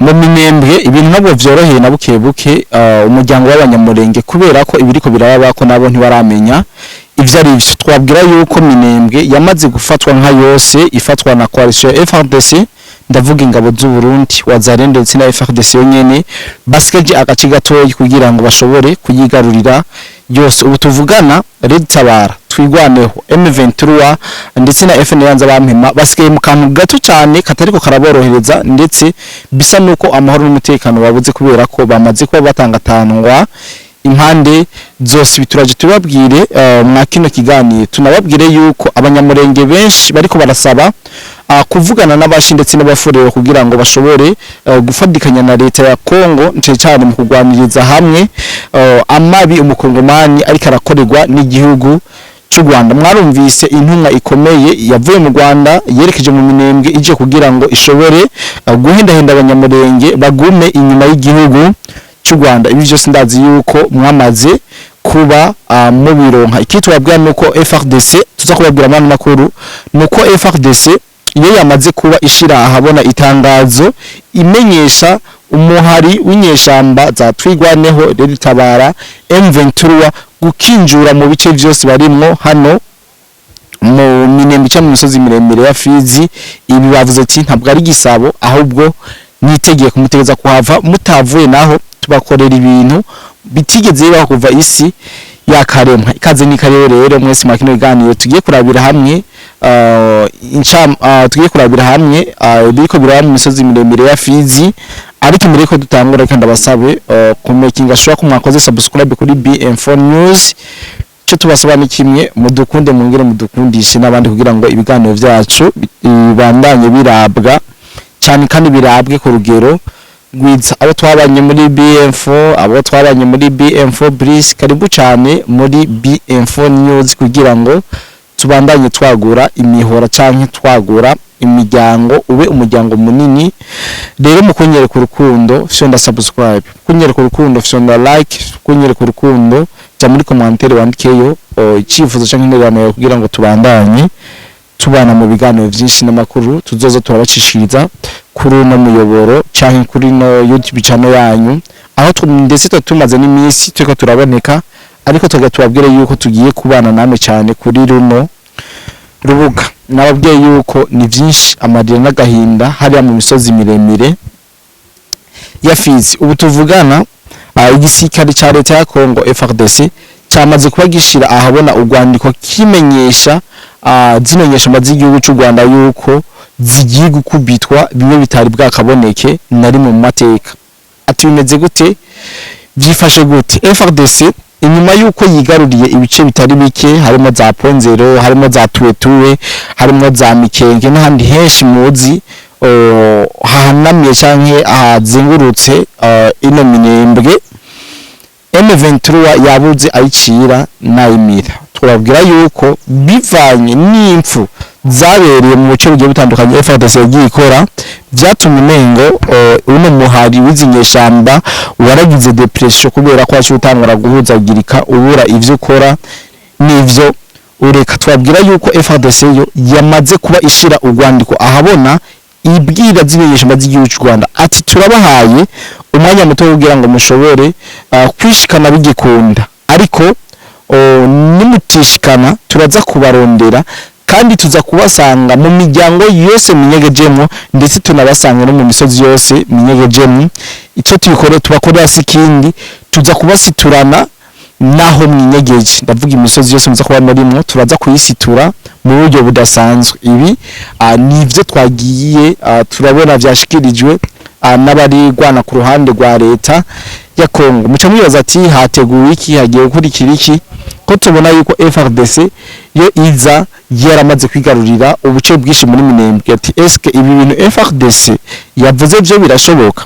Mu Minembwe ibintu nabwo vyoroheye na buke buke umuryango w'Abanyamurenge, kubera ko ibiriko biraba ko nabo ntibaramenya ivyo ari vyo. Twabwira yuko Minembwe yamaze gufatwa nka yose, ifatwa na coalition FARDC, ndavuga ingabo z'u Burundi, Wazalendo ndetse na FARDC yonyene. Basigaje agace gatoyi kugira ngo bashobore kuyigarurira yose. Ubu tuvugana, Red Tabara, Twigwaneho, M23 ndetse na FNL Nzabampema basigaye mu kantu gato cyane katariko karaborohereza, ndetse bisa nuko amahoro n'umutekano babuze, kubera ko bamaze kuba batangatangwa impande zose. Bituraje tubabwire mwa kino kiganiro, tunababwire yuko Abanyamurenge benshi bariko barasaba kuvugana n'abashi ndetse n'Abafurero kugira ngo bashobore gufatikanya na leta ya Kongo, nce cyane mu kurwaniriza hamwe amabi umukongomani ariko arakorerwa n'igihugu cy'u Rwanda. Mwarumvise intumwa ikomeye yavuye mu Rwanda yerekeje mu Minembwe, ije kugira ngo ishobore guhendahenda Abanyamurenge bagume inyuma y'igihugu cy'u Rwanda. Ibi byose ndazi yuko mwamaze kuba mubironka. Ikitwabwira nuko FARDC, tuza kubabwira amana makuru, nuko FARDC iyo yamaze kuba ishira ahabona itangazo imenyesha umuhari w'inyeshamba za Twigwaneho, Red Tabara, M23 gukinjura mu bice byose barimwo hano mu Minembwe cyangwa mu misozi miremire ya Fizi. Ibi bavuze ati ntabwo ari gisabo, ahubwo nitegeye kumutegeza kuhava. Mutavuye naho tubakorera ibintu bitigeze bibaho kuva isi yakaremwa. Ikaze ni karere rero mwese makino biganiro tugiye kurabira hamwe tugiye kurabira hamwe biriko biraba mu misozi miremire ya Fizi. Ariko imbere ko dutangura, reka ndabasabe ku making sure ko mwakoze subscribe kuri BM4 News. Cyo tubasaba ni kimwe: mudukunde, mwongere mudukundishe n'abandi kugira ngo ibiganiro byacu bibandanye birabwa cyane kandi birabwe ku rugero rwiza. Abo twabanye muri BM4, abo twabanye muri BM4 Bliss, karibu cyane muri BM4 News kugira ngo tubandanye twagura imihora canke twagura imiryango, ube umuryango munini. Rero mu kunyereka urukundo, fyonda subscribe; kunyereka urukundo, fyonda like; kunyereka urukundo, jya muri commentaire wandikeyo icyifuzo canke intererano yawe kugira ngo tubandanye tubana mu biganiro byinshi n'amakuru tuzoza turabacishiriza kuri uno muyoboro canke kuri no YouTube channel yanyu, aho ndetse tumaze n'iminsi turiko turaboneka, ariko tuga tubabwire yuko tugiye kubana namwe cyane kuri runo rubuga. Nababwiye yuko ni byinshi, amarira n'agahinda hariya mu misozi miremire ya Fizi. Ubu tuvugana, igisirikare ca leta ya Congo FARDC cyamaze kuba gishira ahabona urwandiko kimenyesha zino nyeshamba z'igihugu cy'u Rwanda yuko zigiye gukubitwa bimwe bitari bwakaboneke na rimwe mu mateka. Ati bimeze gute? Byifashe gute? FARDC inyuma yuko yigaruriye ibice bitari bike, harimo za Ponzero, harimo za Tuwetuwe, harimo za Mikenke n'ahandi henshi muzi hahanamye canke ahazengurutse ino Minembwe, M23 yabuze ayicira nayimira. Twababwira yuko bivanye n'impfu zabereye mu bice bigiye bitandukanye FARDC yagiye ikora, byatumye umengo uno muhari w'izi nyeshamba waragize dépression, kubera ko waciye utangura guhuzagirika, ubura ivyo ukora n'ivyo ureka. Twabwira yuko FARDC yo yamaze kuba ishira urwandiko ahabona ibwira z'inyeshamba z'igihugu cy'u Rwanda ati turabahaye umwanya muto kugira ngo mushobore kwishikana bigikunda, ariko nimutishikana turaza kubarondera kandi tuza kubasanga mu miryango yose minyegejemwo, ndetse tunabasanga no mu misozi yose minyegejemwo. Icyo tubikore tubakorera si ikindi, tuza kubasiturana naho mwinyegeje. Ndavuga imisozi yose muza kuba murimwo, turaza kuyisitura mu buryo budasanzwe. Ibi nivyo twagiye turabona vyashikirijwe n'abari rwana ku ruhande rwa leta ya Kongo. Muca mwibaza ati hateguwe iki? Hagiye gukurikira iki, ko tubona yuko FARDC yo iza yaramaze kwigarurira ubuce bwinshi muri Minembwe? Ati eske ibi bintu FARDC yavuze byo birashoboka?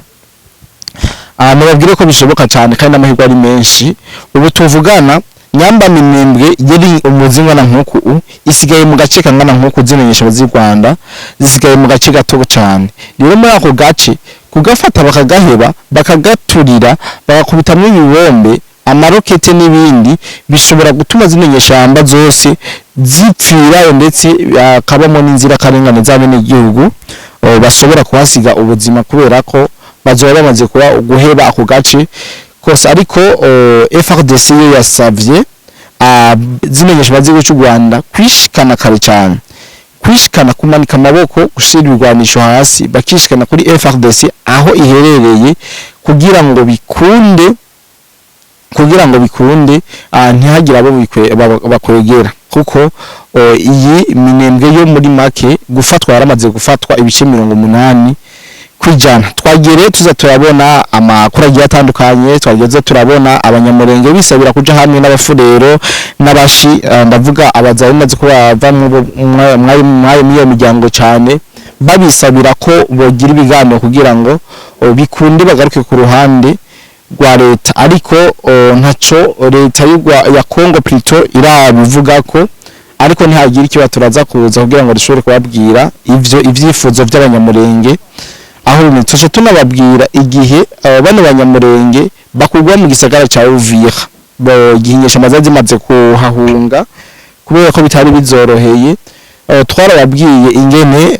Nababwire ko bishoboka cyane kandi n'amahirwe ari menshi. Ubu tuvugana, nyamba Minembwe yari umuzi ngana nk'uku, isigaye mu gace kangana nk'uku. Zino nyeshamba z'u Rwanda zisigaye mu gace gato cyane. Rero muri ako gace kugafata bakagaheba, bakagaturira, bagakubitamwo ibibombe, amarokete n'ibindi, bishobora gutuma zino nyeshamba zose zipfirayo, ndetse hakabamo n'inzirakarengane z'abenegihugu bashobora kuhasiga ubuzima kubera ko Bazoba bamaze kuba guheba ako gace kose. Ariko FARDC yo yasavye zino nyeshyamba z'igihugu cy'u Rwanda kwishikana kare cyane, kwishikana, kumanika amaboko, gushira ibigwanisho hasi, bakishikana kuri FARDC aho iherereye, kugira ngo bikunde ntihagire abo bakwegera, kuko iyi Minembwe yo muri make gufatwa yaramaze gufatwa ibice 80%. Twagiye rero tuza turabona amakuru agiye atandukanye, twageze turabona Abanyamurenge bisabira kuja hamwe n'Abafurero n'Abashi, ndavuga abaza bimaze kuba bava mwayo muri iyo miryango cyane, babisabira ko bogira ibiganiro kugira ngo bikunde bagaruke ku ruhande rwa leta. Ariko ntaco leta ya Congo plutôt irabivuga ko. Ariko ntihagira ikiba, turaza kuza kugira ngo dushobore kubabwira ivyo ivyifuzo by'Abanyamurenge aho bimeze. Tuca tunababwira igihe bano Banyamurenge bakugwa mu gisagara ca Uvira, bo igihe inyeshamba zari zimaze kuhahunga kubera ko bitari bizoroheye. Twarababwiye ingene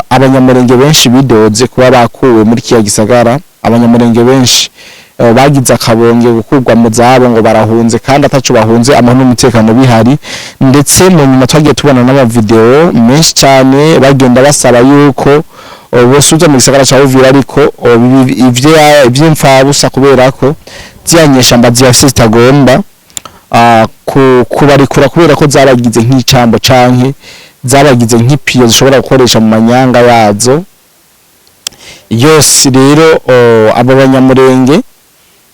Abanyamurenge benshi bidoze kuba bakuwe muri kiya gisagara. Abanyamurenge benshi bagize akabonge gukurwa mu zabo ngo barahunze kandi ataco bahunze, amahoro n'umutekano bihari. Ndetse mu nyuma twagiye tubona n'amavideo menshi cyane bagenda basaba yuko bosubiza mu gisagara ca Uvira, ariko ivy'imfabusa kubera ko ziriya nyeshamba ziyafise zitagomba kubarekura, kubera ko zabagize nk'icambo canke zabagize nk'ipiyo zishobora gukoresha mu manyanga yazo yose. Rero abo Banyamurenge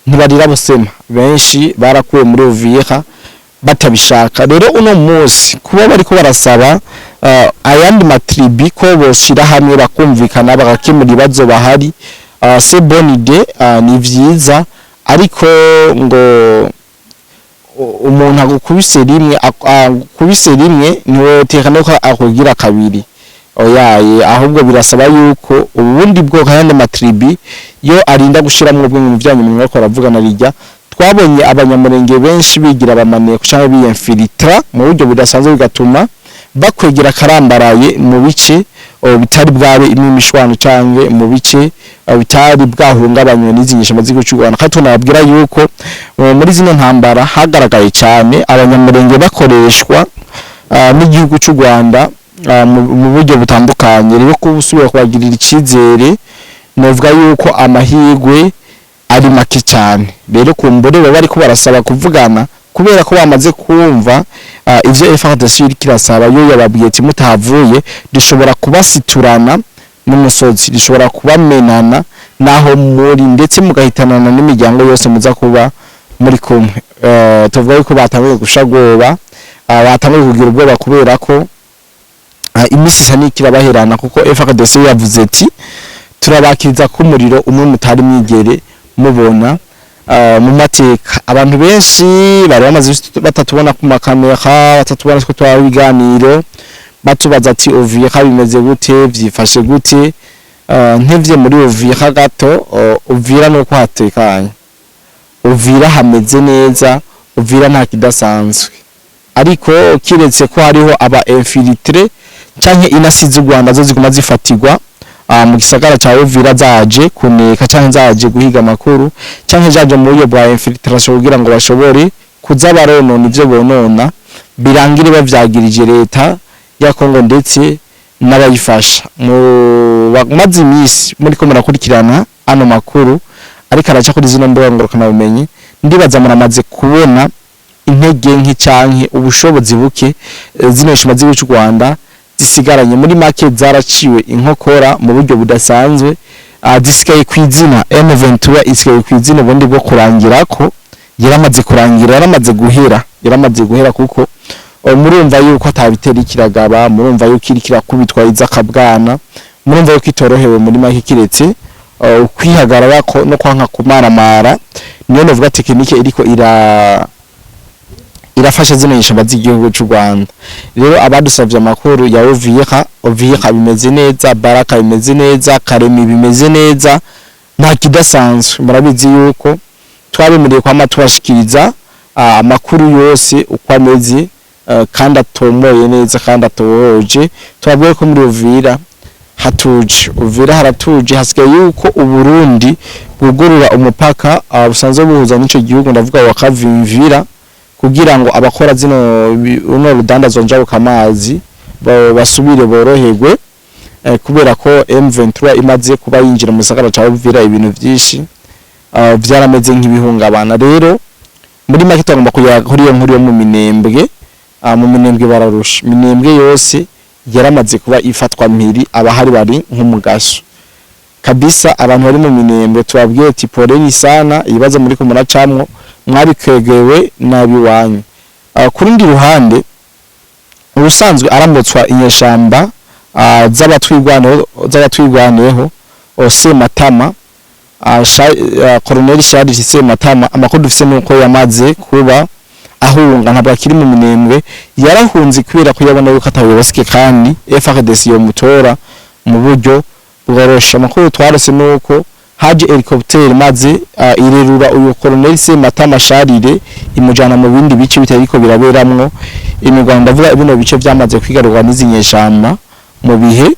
ntibarira busema, benshi barakuwe muri Uvira batabishaka. Rero uno munsi kuba bariko barasaba ayandi matribu ko boshira hamwe bakumvikana bagakemura ibibazo bahari, c'est bonne idée, ni vyiza. Ariko ngo umuntu agukubise rimwe ntiwoteka nuko akugira kabiri, oyaye. Ahubwo birasaba yuko ubundi bwoko, ayandi matribu yo arinda gushiramwo ubwenge mu vyanyu mwariko baravugana. Rijya twabonye Abanyamurenge benshi bigira abamaneko canke biyinfiltra mu buryo budasanzwe, bigatuma bakwegera akarambaraye mu bice bitari bwabe imishwano canke mu bice bitari bwahungabanywe n'izi nyeshamba z'igihugu cy'u Rwanda. Kandi tunababwira yuko muri zino ntambara hagaragaye cyane Abanyamurenge bakoreshwa n'igihugu cy'u Rwanda mu buryo butandukanye. Rero kuba usubira kubagirira icizere, novuga yuko amahirwe ari make cyane. Rero kumbure baba bariko barasaba kuvugana kubera ko bamaze kumva ivyo FARDC iriko irasaba. Yo yababwiye ati mutahavuye dushobora kubasiturana n'umusozi, rishobora kubamenana naho muri, ndetse mugahitanana n'imiryango yose muza kuba muri kumwe. Tuvuga yuko batanguye gusha bwoba, batanguye kugira ubwoba kubera ko imisi isa n'ikirabaherana, kuko FARDC yavuze ati turabakiriza ko umuriro umwe mutari mwigere mubona mu mateka. Abantu benshi bari bamaze batatubona ku makamera, batatubona ko twaba ibiganiro, batubaza ati Uvira bimeze gute, vyifashe gute? Nk'ivyo muri Uvira gato, Uvira nuko hatekanye, Uvira hameze neza, Uvira nta kidasanzwe, ariko kiretse ko hariho aba infiltrés canke inasi z'u Rwanda zo ziguma zifatirwa mu gisagara ca Uvira, zaje kuneka canke zaje guhiga amakuru canke zaje mu buryo bwa infiltration kugira ngo bashobore kuza baronona ivyo bonona, birangire bavyagirije leta ya Kongo ndetse n'abayifasha. Mu bamaze imisi muriko murakurikirana ano makuru ariko araca kuri zino mbuga ngurukanabumenyi, ndibaza muramaze kubona intege nke canke ubushobozi buke zino nyeshamba z'igihugu c'u Rwanda zisigaranye. Muri make zaraciwe inkokora mu buryo budasanzwe, zisigaye kw'izina. M23 isigaye kw'izina, ubundi bwo kurangira ko yaramaze kurangira, yaramaze guhera, yaramaze guhera, kuko murumva yuko atabitera ikiragaba, murumva yuko iri kirakubitwa izakabwana, murumva yuko itorohewe. Muri make kiretse ukwihagarara ko no kwanka kumaramara, niyo novuga technique iriko irafasha zino nyeshamba z'igihugu c'u Rwanda. Rero abadusavye amakuru ya Uvira, Uvira bimeze neza, Baraka bimeze neza, Karemi bimeze neza, nta kidasanzwe. Murabizi yuko twabemereye kwama tubashikiriza amakuru yose uko ameze, kandi atomoye neza kandi atohoje. Tubabwiye ko muri Uvira hatuje, Uvira haratuje, hasigaye yuko Uburundi Burundi bwugurura umupaka busanzwe buhuza n'ico gihugu, ndavuga wa Kavimvira, kugira ngo abakora zino uno rudandazwa njabukamazi basubire boroherwe, kubera ko M23 imaze kuba yinjira mu gisagara ca Uvira, ibintu vyinshi vyarameze nk'ibihungabana. Rero muri make tugomba kuyaga kuri iyo nkuru yo mu Minembwe. Mu Minembwe bararusha, Minembwe yose yaramaze kuba ifatwa mpiri, abahari bari nk'umugaso kabisa. Abantu bari mu Minembwe tubabwiye ati poleni sana, ibibazo muri ko muracamwo mwabikwegewe nabi wanyu. Ku rundi ruhande, ubusanzwe aramutswa inyeshamba z'abatwigwaneho Sematama, Colonel Charles Sematama, amakuru dufise nuko yamaze kuba ahunga, ntabwo akiri mu Minembwe. Yarahunze kubera ko yabona yuko atabibosike kandi FARDC yo mutora mu buryo bworoshe. Amakuru twarose nuko haje hélicoptère maze irerura uyu Colonel Sematama Charles, imujana mu bindi bice bitariko biraberamwo imirwano, ndavuga bino bice vyamaze kwigarurwa n'izi nyeshamba mu bihe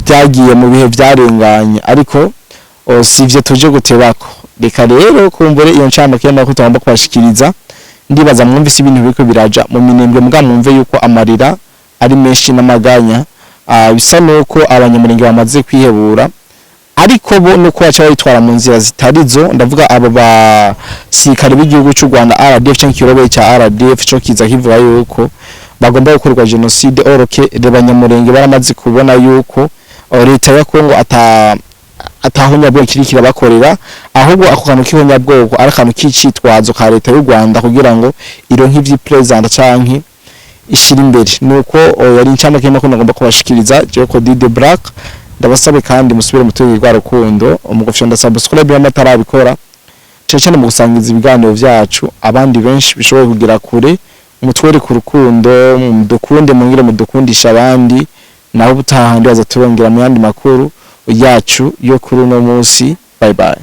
vyagiye, mu bihe vyarenganye. Ariko si ivyo tuje gutebako. Reka rero kumbure iyo ncamake y'amakuru tugomba kubashikiriza. Ndibaza mwumvise ibintu biriko biraja mu Minembwe, muga mwumve yuko amarira ari menshi n'amaganya. Bisa nuko Abanyamurenge bamaze kwihebura, ariko bo nuko baca babitwara mu nzira zitarizo, ndavuga abo basirikare b'igihugu cy'u Rwanda RDF canke ikirobe cya RDF cyo kiza kivuga yuko bagomba gukorwa génocide, alors que Abanyamurenge baramaze kubona yuko leta ya Kongo atahonyabwoko kiri kirabakorera, ahubwo ako kantu k'ihonyabwoko ari akantu k'icitwazo ka leta y'u Rwanda kugira ngo ironke ivyi canke ishira imbere. Nuko yari incamake y'amakuru nagomba kubashikiriza. Jewe Cody de Black, ndabasabe kandi musubire mutege rwa rukundo mu gufyonda subscribe y'amatarabikora, cyane cyane mu gusangiza ibiganiro vyacu abandi benshi bishoboye kugira kure. Mutwereke urukundo, mudukunde, mwongere mudukundisha abandi. Naho ubutaha ndibaza turongera mu yandi makuru yacu yo kuri uno munsi. Bye bye.